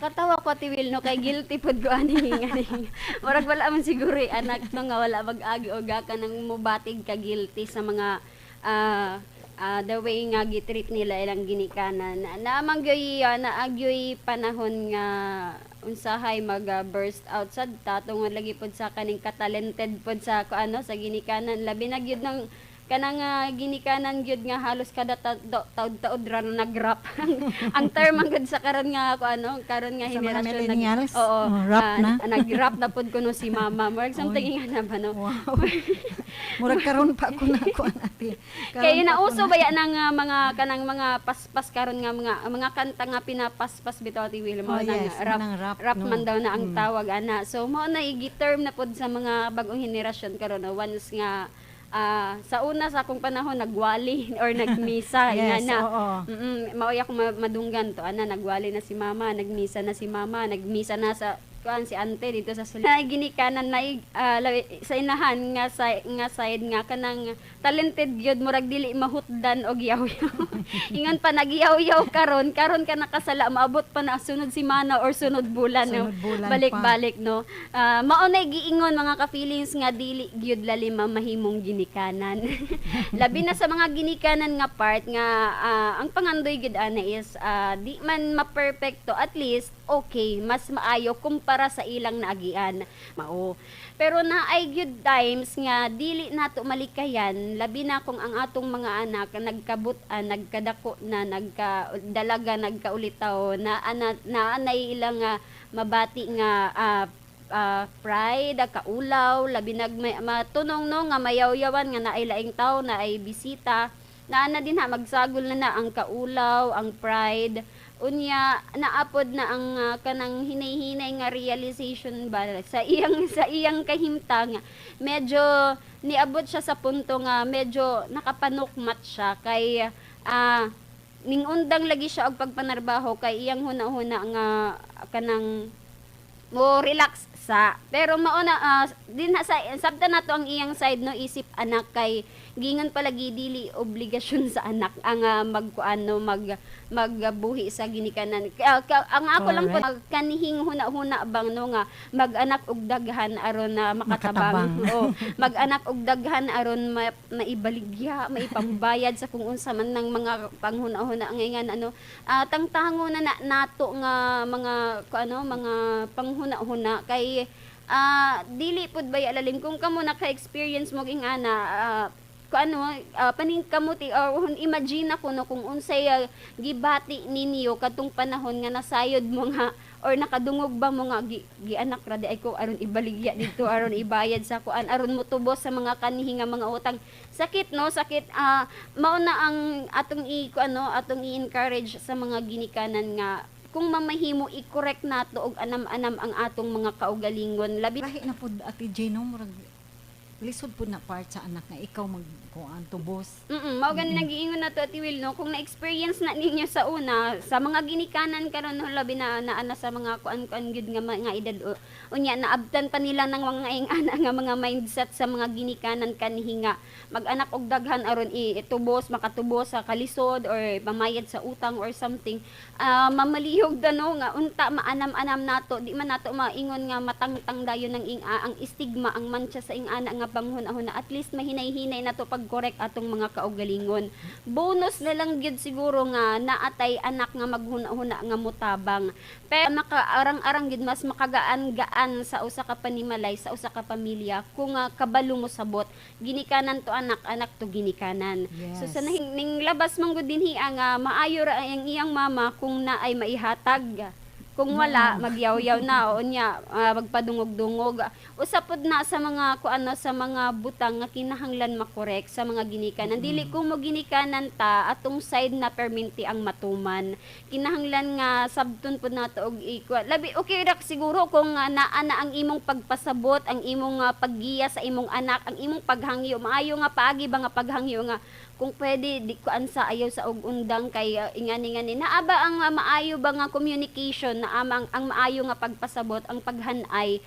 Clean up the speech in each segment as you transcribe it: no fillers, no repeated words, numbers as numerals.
Nakatawa ko, Ate Will, no, kay guilty pod ko ani nga. Murag wala man siguro eh, anak no nga wala mag-agi o gaka nang mubatig ka guilty sa mga the way nga gitreat nila ilang ginikanan. Na man gyoy naa gyoy panahon nga unsahay mag burst out sad ta tungod lagi pod sa kaning katalented pod sa ko ano sa ginikanan, labi na gyud ng kanang ginikanan gyud nga halos kada taud-taud ra na nag-rap. Ang term ang gud sa karon nga ko ano karon nga Sa mga henerasyon millennials? Oo, Oh, rap na? Nag-rap na pod kuno si mama. Murag something nga na ba, no? Wow. Murag karon pa ako na kuan, ate. Karon Kay pa ako nauso na- ba yan ang mga kanang mga paspas karon nga mga kanta nga pinapaspas bitaw, Ate Will, mao Oh, nang yes, rap, manang rap, rap no? man daw na ang tawag ana. So mao na i-term na pod sa mga bagong henerasyon karon no, once nga sa una sa akong panahon nagwali or nagmisa ingana. Maoy ako madunggan to ana, nagwali na si mama, nagmisa na si mama, nagmisa na sa kuan si ante dito sa sulod. Na ginikanan na sa inahan nga side nga kanang talented gyud, murag dili mahutdan og yaw-yaw. Ingon pa nagyaw-yaw karon, karon ka nakasala, maabot pa na sunod semana or sunod bulan, no? Sunod bulan pa. Balik-balik, no. Mao na giingon, mga ka-feelings, nga dili gyud lalim mahimong ginikanan. Labi na sa mga ginikanan nga part nga ang pangandoy gyud ana is di man ma-perfecto, at least okay, mas maayo kumpara sa ilang naagian. Mao. Pero naay gyud times nga dili nato malikayan, labi na kung ang atong mga anak nagkabut-an, nagkadako na, nagkadalaga, nagkaulitaw na ana na anay ilang mabati nga pride, kaulaw, labi nag may, matunong, no, nga mayawyawan nga naay laing tawo, naay bisita, naa na din ha magsagol na na ang kaulaw, ang pride. Unya naapod na ang kanang hinay-hinay nga realization ba sa iyang kahimtang. Medyo niabot siya sa punto nga medyo nakapanukmat siya kay ning undang lagi siya og pagpanarbaho kay iyang huna-huna nga kanang mo relax sa, pero mao na din na sa sabta nato ang iyang side, no, isip anak, kay gingon palagi dili obligasyon sa anak ang magkuan, no, magbuhi sa ginikanan. Ang ako lang po kanihing huna-huna bang, no, nga mag-anak og daghan aron na makatabang. Makatabang. O mag-anak og daghan aron maibaligya, maipambayad sa kung unsa man ng mga panghuna-huna ngayon ano, tangtango na, na nato nga mga ku ano mga panghuna-huna kay dili pud ba lalim kung kamo naka-experience mo ging ana ku ano paningkamuti or imagine ako, no, kung unsay gibati ninyo kadtong panahon nga nasayod mo nga or nakadungog ba mo nga gianak ra di ay ko aron ibaligya dito, aron ibayad sa kuan, aron motubos sa mga kanhi nga mga utang. Sakit, no? Sakit. Mao na ang atong i ku ano atong i-encourage sa mga ginikanan nga kung mamahimo i-correct nato og anam-anam ang atong mga kaugalingon, labi Lahi na pud, Ate Jane, no, murag lisod pud na part sa anak nga ikaw mag kuan tubos. Mao gani nagiingon na to, Ate Will, no, kung na-experience na ninyo sa una sa mga ginikanan karon, no, labi na naa na sa mga kuan-kuan gyud nga mga edad unya naabtan pa nila ng mga ingana nga mga mindset sa mga ginikanan kanhi nga mag-anak og daghan aron itubos, makatubos sa kalisod or pamayad sa utang or something. Mamalihog da, no, nga unta maanam-anam nato, di man nato maingon nga matangtang dayon ng ang stigma, ang mantsa sa ingana nga panghuna-huna. At least mahinay-hinay nato pag-correct atong mga kaugalingon. Bonus na lang gyud siguro nga naatay anak nga maghuna-huna nga mutabang, pero makaarang-arang gyud, mas makagaan-gaan sa usa ka panimalay, sa usa ka pamilya kung kabalo mo sabot ginikanan to anak, anak to ginikanan. So sa ning labas man gud dinhi nga maayo ra ang iyang mama kung naay maihatag. Kung wala, magyawyaw na o unya magpadungog-dungog. Usa pod na sa mga kuano sa mga butang nga kinahanglan makorek sa mga ginikanan. Dili kung mo ginikanan ta, atong side na perminti ang matuman. Kinahanglan nga sabton pod nato og equal. Labi okay ra siguro kung naa na ang imong pagpasabot, ang imong paggiya sa imong anak, ang imong paghangyo, maayo nga paagi ba nga paghangyo nga kung pwede di kuan sa ayaw sa og undang kay ingani ngani naa ba ang maayo ba nga communication na amang ang maayo nga pagpasabot, ang paghanay,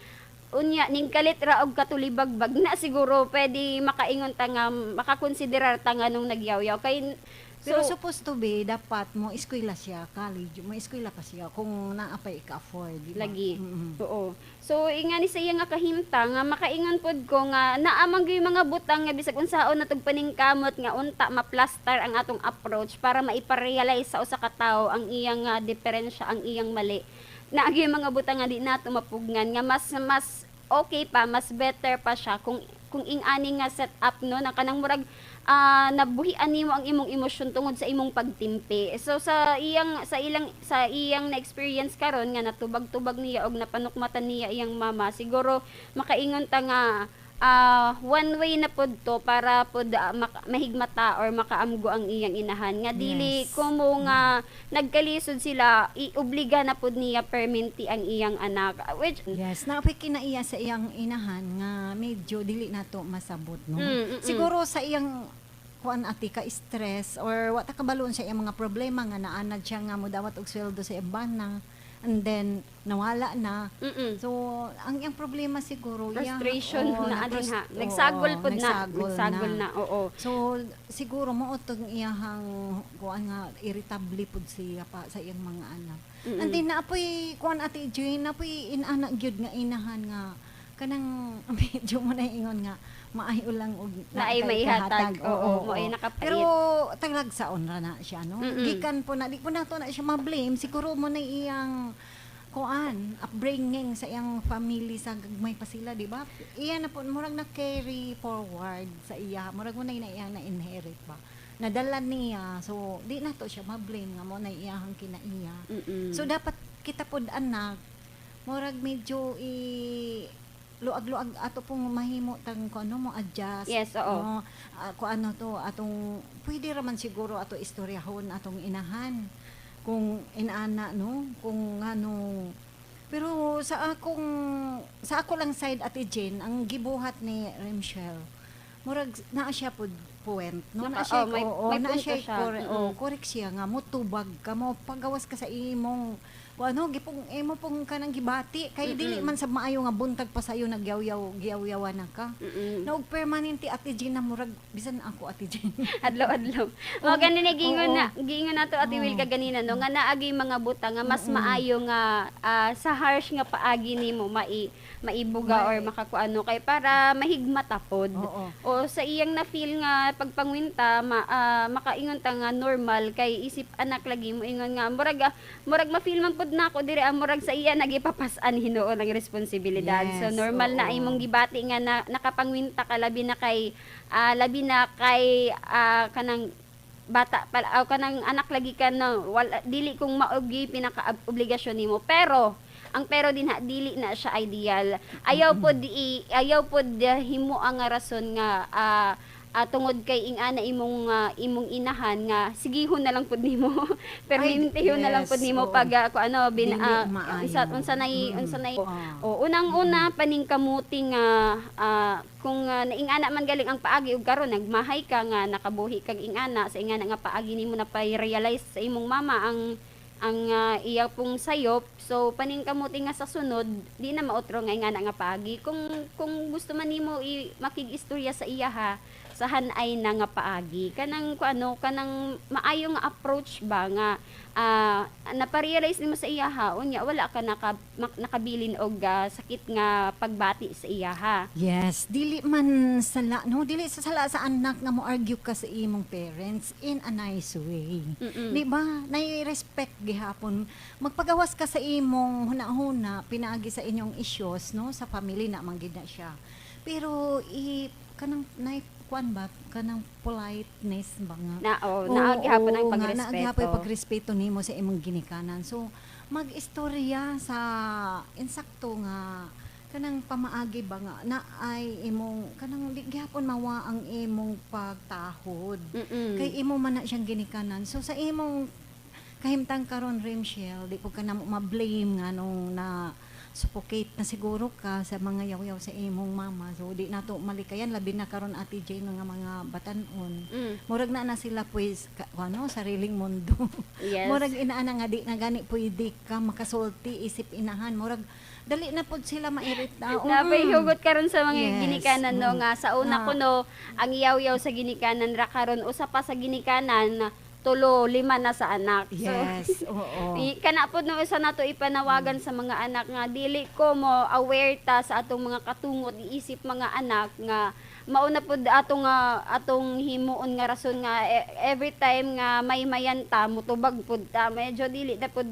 unya ning kalit ra og katulibagbag na siguro pwede makaingon ta nga makakonsiderar ta nga nung nagyawyaw kay Pero So, supposed to be, dapat mo eskwela siya, college, mo eskwela pa siya kung naa pa ika-afford, di ba? Lagi. Mm. Oo. So ingani sa iya nga kahimtang nga makaingon pod ko nga naa man gyud mga butang nga bisag unsaon natog paningkamot nga unta maplastar ang atong approach para maipa-realize sa usa ka tawo ang iyang nga diferensya, ang iyang mali. Naa gyud mga butang nga di nato mapugnan nga mas mas okay pa, mas better pa siya kung ing-ani nga set up, no, na kanang murag nabuhian nimo ang imong emosyon tungod sa imong pagtimpi. So sa iyang na-experience karon nga natubag-tubag niya og napanukmatan niya iyang mama, siguro makaingon ta nga one way na pod to para pod mahigmata or makaamgo ang iyang inahan nga dili kumo nga nagkalisod sila, iobliga na pod niya permanently ang iyang anak, which Yes, naapay kinaiya sa iyang inahan nga medyo dili nato masabot, no. Siguro sa iyang kuan, ati, ka stress or wa ta kabalon sa iyang mga problema nga naanad siya nga modawat og sweldo sa iyang bana and then nawala na. So ang iyang problema siguro Frustration oo, na adin ha. Nagsagol pod na. Nagsagol. Nagsagol na, oo. So siguro mao tong iyahang kuan nga irritable pud siya pa sa iyang mga anak. And then naapoy kuan, Ate Jane, naapoy inana gyud nga inahan nga kanang medyo mo na ingon nga maayo lang og Naay kay maihatag. kahatag. Oo, mao'y nakapait. Pero talagsaon ra na siya, no. Gikan po na di po nato na siya ma-blame, siguro mo na iyang kuan upbringing sa iyang family sa gagmay pa sila, di ba? Iya na po murag na carry forward sa iya, murag mo na iyang na inherit ba, nadala niya. So di na to siya ma-blame nga mo na iyahang kinaiya. So dapat kita pod anak, murag medyo i luag-luag ato pong mahimo tang kung ano mo adjust. Yes, oo. No? Kung ano to atong pwede ra man siguro ato istoryahon atong inahan kung inana, no, kung ano. Pero sa ako lang side, Ate Jane, ang gibuhat ni Remshel, murag naa siya pod point, no? Naa siya, oh, oo, may naa punto siya siya. Oh, correct siya nga motubag ka, mo pagawas ka sa imong kung ano gipong imo pong kanang gibati kay dili man sa maayo nga buntag pa sayo nagyaw-yaw, giyawyawan na ka. Na og permanente, Ate Jane, na murag bisan ako, Ate Jane. Adlaw-adlaw. O ganin ni giingon na giingon nato, Ate Will, kaganina, no, nga naagi mga butang nga mas maayo nga sa harsh nga paagi nimo maibuga or makakuano kay para mahigmata pod. O sa iyang na feel nga pagpangwinta makaingon ta nga normal kay isip anak lagi mo ingon nga murag ma-feel man pod nako dire ang murag sa iya nagipapas-an hinuon ang responsibilidad. So normal na imong gibati nga nakapangwinta ka labi na kay kanang bata pa o kanang anak lagi ka na wala, dili kung maogi pinaka obligasyon nimo, pero ang pero din ha, dili na siya ideal. Ayaw pod himo ang nga rason nga tungod kay ing-ana imong inahan nga sigihon na lang pud nimo, permintihon na lang pud nimo pag kung ano bin Dili maayo. Unsa unsa nay O unang-una, paningkamuti nga kung naingana man galing ang paagi ug karon nagmahay ka nga nakabuhi kag ingana sa ingana nga paagi nimo na pa-realize sa imong mama ang iya pong sayop, so paningkamuti nga sa sunod di na maotro nga ingana nga paagi. Kung gusto man nimo makig-istorya sa iya ha, sa hanay na nga paagi, kanang kung ano, kanang maayo nga approach ba nga naparealize nimo sa iya ha, unya wala ka nakabilin og sakit nga pagbati sa iya ha. Yes, dili man sala, no, dili sa sala sa anak nga mo argue ka sa imong parents in a nice way. Di ba? Nay-respect gihapon. Magpagawas ka sa imong hunahuna pinaagi sa inyong issues, no, sa family na man gid na siya. Pero i kanang nay kuan ba, kanang politeness ba nga Na oh, naa gihapon ang Oo, nga, pagrespeto. Naa gihapon pagrespeto nimo sa imong ginikanan. So, mag-istorya sa insakto nga kanang pamaagi ba nga na ay imong kanang di gihapon mawa ang imong pagtahod. Kay imo man na siyang ginikanan. So sa imong kahimtang karon, Remshel, di po ka na mo ma-blame nga nung na suffocate na siguro ka sa mga yaw-yaw sa imong mama. So di nato malikayan, labi na karon, Ate Jane, nga mga batanon. Murag na na sila pues ano, sariling mundo. Murag inaana nga di na gani pwede ka makasulti isip inahan. Murag dali na pod sila mairita. Napay hugot karon sa mga ginikanan, no, nga sa una kuno ang yaw-yaw sa ginikanan ra, karon usa pa sa ginikanan. Tulo, lima na sa anak. So, Yes, oo. Kana pod no isa nato ipanawagan sa mga anak nga dili ko mo aware ta sa atong mga katungot, iisip mga anak nga mauna pod atong atong himuon nga rason nga every time nga may mayanta, mutubag pod ta. Medyo dili na pod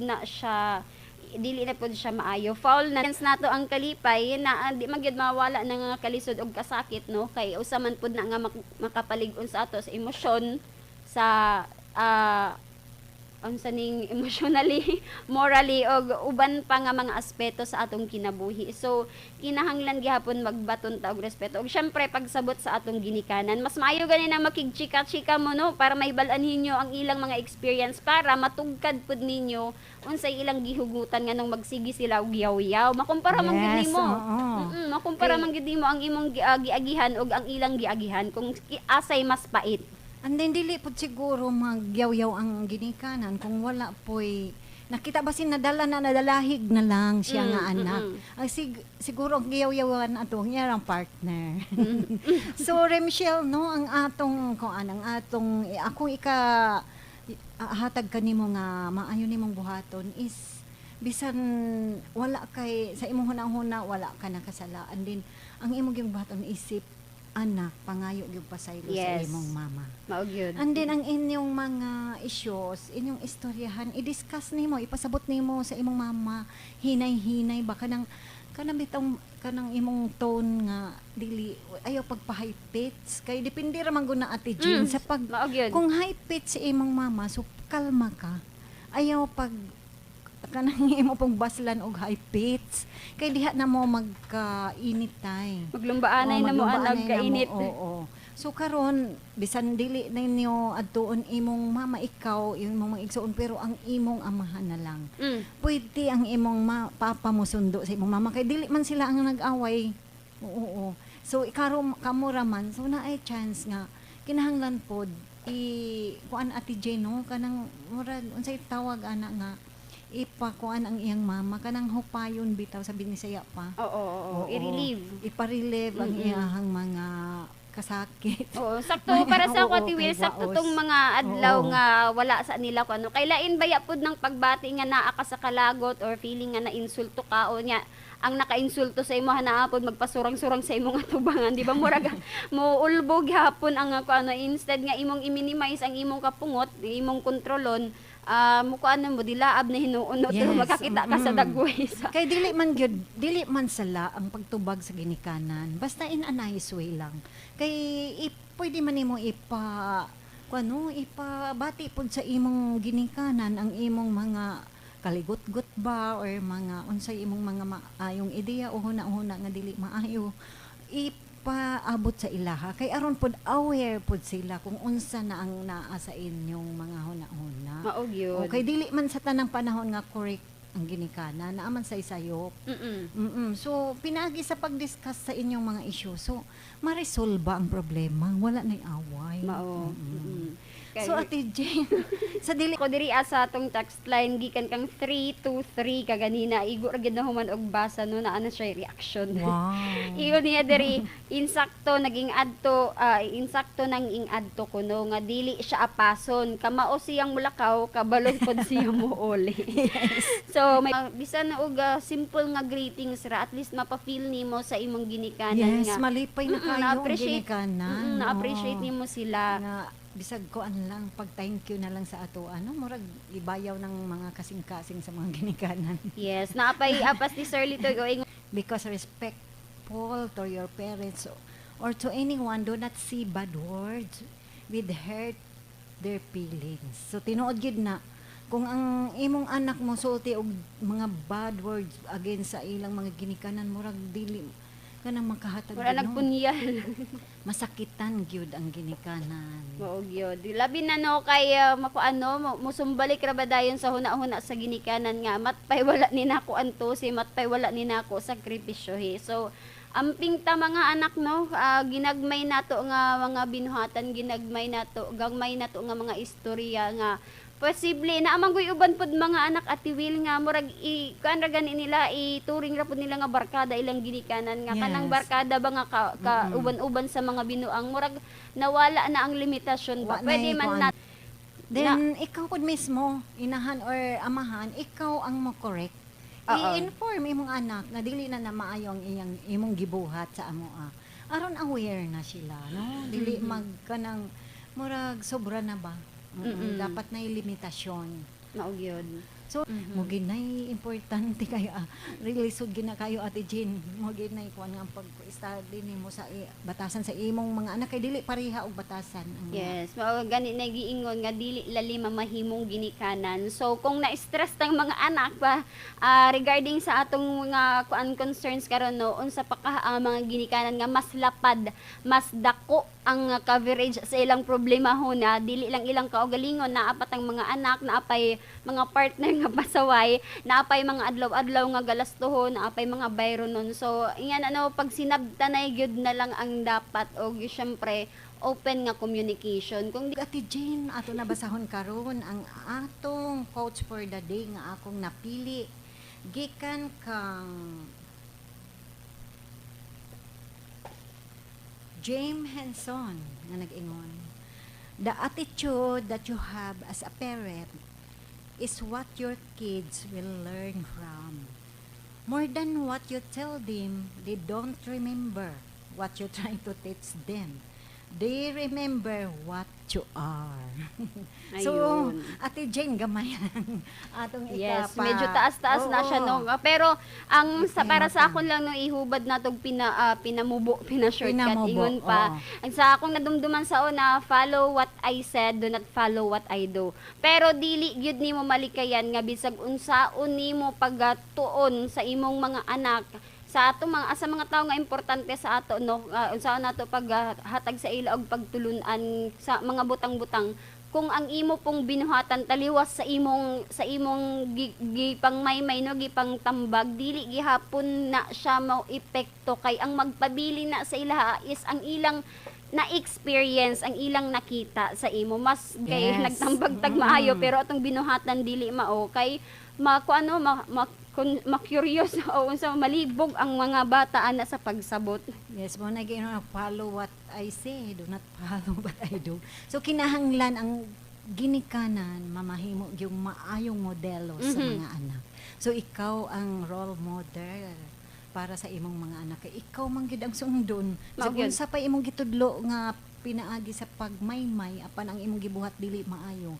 siya maayo, foul na nato ang kalipay na di man gyud mawala na nga kalisod og kasakit, no, kay usa man pod na nga makapalig-on sa ato sa emosyon, sa unsa ning emotionally, morally og uban pa nga mga aspeto sa atong kinabuhi. So kinahanglan gihapon magbaton ta og respeto. Og syempre pagsabot sa atong ginikanan, mas maayo gani na makigchika-chika mo, no, para mahibal-an ninyo ang ilang mga experience para matugkad pud ninyo unsay ilang gihugutan nganong magsige sila og yaw-yaw. Makumpara man gyud nimo. Makumpara man gyud nimo ang imong giagihan og ang ilang giagihan kung asay mas pait. And then dili pud siguro magyawyaw ang ginikanan kung wala po'y nakita ba sin nadala na nadalahig na lang siya nga anak. Ang siguro ang giyawyawan ato ang iyang partner. So Michelle, no, ang atong kuan, ang atong akong ika hatag kanimo nga maayo nimong buhaton is bisan wala kay sa imong hunahuna wala ka nakasala, and then ang imong gyud buhaton isip anak, pangayo gyud pasaylo sa imong mama. Mao gyud. And then ang inyong mga issues, inyong istoryahan, i-discuss nimo, ipasabot nimo sa imong mama, hinay-hinay ba, kanang bitong kanang imong tone nga dili, ayaw pagpa-high pitch kay depende ra man gud na, Ate Jean, sa pag Mao gyud. Kung high pitch si imong mama, so kalma ka. Ayaw pag kanang imo pong baslan og high pitch kay diha na mo magkainit tay. Maglumbaanay Oo, na mo maglumbaanay anag na mo, kainit. oo. So karon bisan dili ninyo adtuon imong mama, ikaw imong mga igsoon, pero ang imong amahan na lang. Pwede ang imong papa mo sundo sa imong mama kay dili man sila ang nag-away. Oo. So ikaro kamo ra man, so naay chance nga kinahanglan pod i kuan, Ate Jane, no, kanang murag unsay tawag ana nga ipakuan ang iyang mama, kanang hupayon bitaw sa Binisaya pa. Oo. Oo. I-relieve. Ipa-relieve ang iyahang mga kasakit. Oo, sakto para sa ako, Ate Will, kay sakto waos. tong mga adlaw nga wala sa nila ko ano. Kailain baya pud ng pagbati nga naa ka sa kalagot or feeling nga na-insulto ka o nya ang naka-insulto sa imo naa pod magpasurang-surang sa imong atubangan, di ba? Murag mo ulbog hapon ang ako ano, instead nga imong i-minimize ang imong kapungot, imong kontrolon, mo ano mo dilaab na hinuon, no, makakita ka sa dagway sa Kay dili man gyud, dili man sala ang pagtubag sa ginikanan. Basta in a nice way lang. Kay pwede man nimo ipa kuno, ipabati pud sa imong ginikanan ang imong mga kaligutgut ba or mga unsay imong mga maayong ideya o huna-huna nga dili maayo, ipaabot sa ilaha kay aron pod aware pod sila kung unsa na ang naa sa inyong mga huna-huna. Mao gyud. Okay, dili man sa tanang panahon nga correct ang ginikanan, naa man sa isayop. So, pinaagi sa pag-discuss sa inyong mga issue. So, ma-resolve ba ang problema? Wala na'y away. Mao. So, Ate Jane, sa dili Ko diri sa atong text line gikan kang 323 kaganina, igo ra gid na human og basa, no, naa na siya reaction. Igo niya diri, insakto naging adto, insakto nang ing adto kuno nga dili siya apason, kamao siyang mulakaw, kabalo pod siya mouli. So may bisan na og simple nga greetings ra, at least mapa-feel nimo sa imong ginikanan nga malipay na kayo ang na-appreciate ginikanan. Na-appreciate nimo sila. Nga bisag kuan lang, pag thank you na lang sa ato ano, murag ibayaw ng mga kasing-kasing sa mga ginikanan. Yes, naapay apas ni Sir Lito going Because respectful to your parents or to anyone, do not say bad words with hurt their feelings. So tinuod gid na kung ang imong anak mo sulti og mga bad words against sa ilang mga ginikanan, murag dili kanang makahatag Wala gyud, no? nagpunyal. Masakitan gyud ang ginikanan. Mao gyud. Labi na, no, kay makuano mo musumbalik ra ba dayon sa huna-huna sa ginikanan nga matpay wala ni nako antusi, matpay wala ni nako sakripisyo he. So amping ta mga anak, no, ginagmay nato nga mga binuhatan, ginagmay nato, gagmay nato nga mga istorya nga posible na amang guy uban pod mga anak, Ate Will, nga murag i kuan ra gani nila, ituring ra pod nila nga barkada ilang ginikanan nga kanang barkada ba nga ka uban-uban sa mga binuang, murag nawala na ang limitasyon ba. Wa na Pwede man kuan. na Then ikaw pud mismo, inahan or amahan, ikaw ang mo correct. I-inform imong anak na dili na na maayo ang iyang imong gibuhat sa amoa. Aron aware na sila, no? Dili mag kanang murag sobra na ba? Dapat na limitasyon. Mao gyud. So, mo ginay importante kayo, really sud gina kayo, Ate Jean. Mo ginay kuan nga ang pag-study nimo sa batasan sa imong mga anak kay dili pareha og batasan ang mga. Yes, mao gani nagiingon nga dili lalim ang mahimong ginikanan. So kung na-stress tang mga anak pa regarding sa atong mga kuan concerns karon, no, unsa pa ka ang mga ginikanan nga mas lapad, mas dako ang coverage sa ilang problema ho na dili lang ilang kaugalingon, naa pa tang mga anak, naapay mga partner nga pasaway, naapay mga adlaw-adlaw nga galastuhon, naapay mga bayronon. So ingan ano, pag sinabtanay gyud na lang ang dapat og syempre open nga communication. Kung di Ate Jane, ato na basahon karon ang atong quotes for the day nga akong napili gikan kang James Henson nga nag-ingon, "The attitude that you have as a parent is what your kids will learn from. More than what you tell them, they don't remember what you're trying to teach them. They remember what you are." So, Ayun. Ate Jane, gamay lang atong Yes, ikapa. Medyo taas-taas na siya, no. Pero ang sa para sa Kalimutan. Akon lang, no, ihubad na tog pinamubo, pina-shortcut Pinamubo, ingon pa. Oo. Ang sa akong nadumduman sa una, "Follow what I said, do not follow what I do." Pero dili gyud nimo malikayan nga bisag unsaon nimo pagatuon sa imong mga anak, sa ato mga sa mga tao nga importante sa ato, no, unsaon nato paghatag sa ila og pagtulunan sa mga butang-butang, kung ang imo pong binuhatan taliwas sa imong gipangmaymay, no, gipangtambag, dili gihapon na siya mao epekto kay ang magpabili na sa ilaha is ang ilang na-experience, ang ilang nakita sa imo. Mas kay nagtambag tag maayo pero atong binuhatan dili mao, kay ma ano ma, ma, ma-curious o unsa, malibog ang mga bata ana sa pagsabot. Yes, mo na gino, "Follow what I say, do not follow what I do." So kinahanglan ang ginikanan mamahimo yung maayong modelo sa mga anak. So ikaw ang role model para sa imong mga anak. Kay ikaw man gid ang sundon. Mao Sa gyud. unsa pa imong gitudlo nga pinaagi sa pagmaymay apan ang imong gibuhat dili maayo.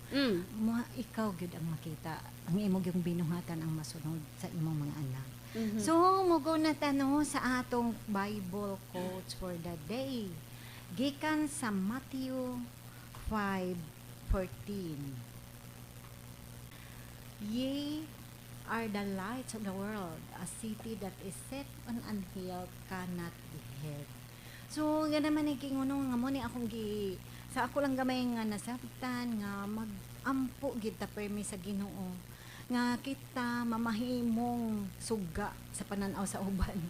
Ma, ikaw gyud ang makita. Ang imong yung binuhatan ang masunod sa imong mga anak. So, mugo na ta, no, sa atong Bible quotes for the day. Gikan sa Matthew 5:14. "Ye are the lights of the world. A city that is set on an hill cannot be hid." So, nga naman ni kinguno nga mo ni akong gi sa ako lang gamay nga nasabtan nga mag-ampo gid ta permi sa Ginoo nga kita mamahimong suga sa pananaw sa uban,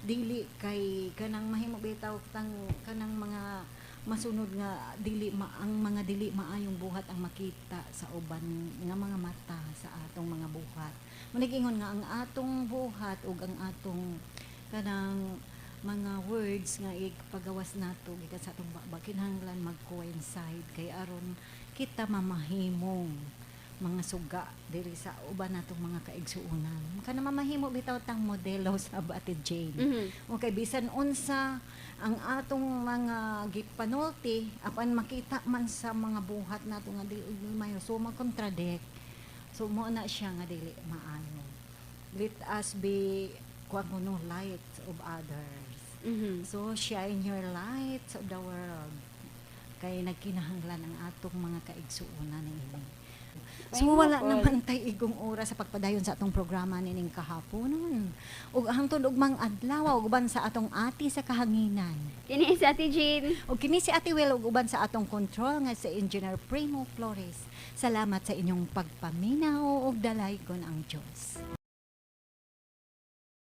dili kay kanang mahimo bitaw tang kanang mga masunod nga dili ma, ang mga dili maayong buhat ang makita sa uban nga mga mata sa atong mga buhat. Manigingon nga ang atong buhat ug ang atong kanang mga words nga ipagawas nato gikan sa atong baba kinahanglan mag-coincide kay aron kita mamahimong mga suga diri sa uban natong mga kaigsuonan. Kana mamahimo bitaw tang modelo sa Ate Jane. Okay, bisan unsa ang atong mga gipanulti apan makita man sa mga buhat nato nga dili maayo, so mag-contradict. So mo na siya nga dili maayo. Let us be kuan kuno light of others. So shine your light of the world. Kay nagkinahanglan ang atong mga kaigsuonan niini. So Ay, wala nako. naman tay igong oras sa pagpadayon sa atong programa nining kahaponon. Ug hangtod ugmang adlaw, ug uban sa atong ati sa kahanginan. Kini si Ate Jean. Ug kini si Ate Will, ug uban sa atong control nga si Engineer Primo Flores. Salamat sa inyong pagpaminaw ug dalaygon ang Dios.